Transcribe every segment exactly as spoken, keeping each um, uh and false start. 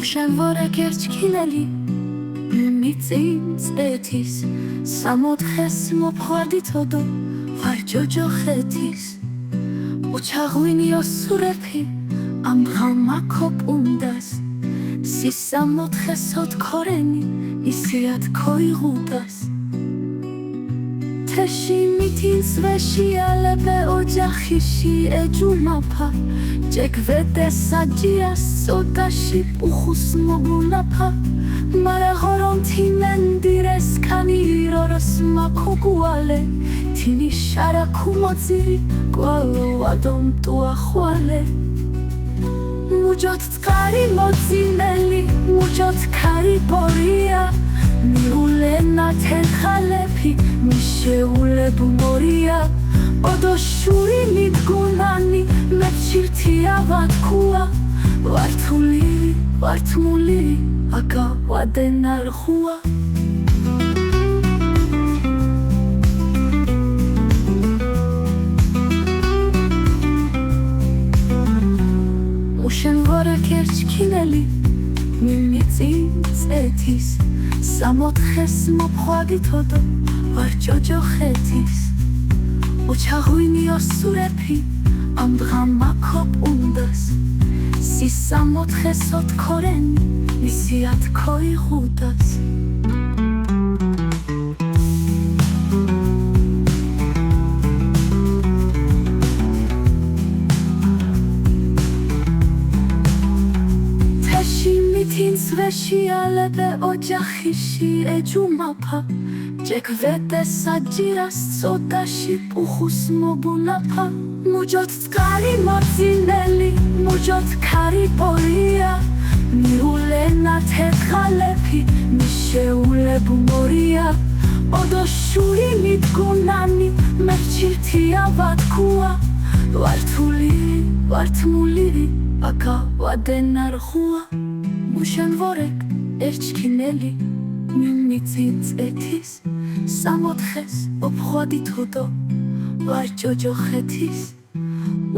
მუშენ ვორექ ერჩქინელი, მიწინ წეთის, სამოთხეს მოფხვადითო დო ვარ ჯოჯოხეთის. უჩაღვინიო სურეფი ამ დღა მაქ ოპუნდას, სი სამოთხეს ოთ ქორენი, ისიათ ქოიღუდას. თეში მითინ სვეში ალებე ოჯახიში ეჯუმაფა, ჭეკვედე საჯიას წოდაში უხუს მოგუნაფა. მარა ღორონ თი მენდირეს ქანი როროს მაქ უგუალე, თინი შარა ქუმოძირი კვალო ვადომ ტუა ხვალე. მუჯოთ წყარი მოძინელი, მუჯოთ ქარი ბორია, მიულენა თერხალეფი, მიშეულებუ მორია. ოდო შური მიდგუნანი, მეფჩირთია ვათქუა, ვართული, ვართმული, აკა ვადენარ ხუა. მუშენ ვორექ ერჩქინელი, მიმიწინ წეთის, სამოთხეს მოფხვადითო დო ვარ ჯოჯოხეთის. უჩაღვინიო სურეფი ამ დღა მაქ ოპუნდას, სი სამოთხეს ოთ ქორენი, ისიათ ქოიღუდას. თეში მითინ სვეში ალებე ოჯახიში ეჯუმაფა, ჭეკვედე საჯიას წოდაში უხუს მოგუნაფა. მუჯოთ წყარი მოძინელი, მუჯოთ ქარი ბორია, მიულენა თერხალეფი, მიშეულებუ მორია. ოდო შური მიდგუნანი, მეფჩირთია ვათქუა, ვართული, ვართმული, აკა ვადენარ ხუა. მუშენ ვორექ ერჩქინელი, მიმიწინ წეთის, სამოთხეს მოფხვადითო დო ვარ ჯოჯოხეთის.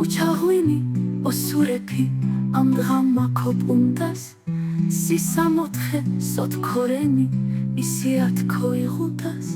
უჩაღვინიო სურეფი ამ დღა მაქ ოპუნდას, სი სამოთხეს ოთ ქორენი, ისიათ ქოიღუდას.